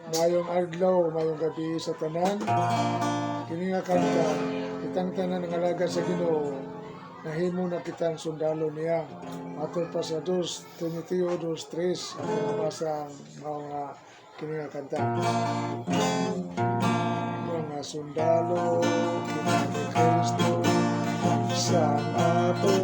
Maayong adlaw, maayong gabi sa tanan. Kini nga kanta, kitang tanan nga alagad sa Ginoo, nahimo na kitang sundalo niya. Matod pa sa 2 Timoteo 2:3, ang mabasa ang mga kini nga kanta. Mga sundalo, kita ni Kristo, sa ato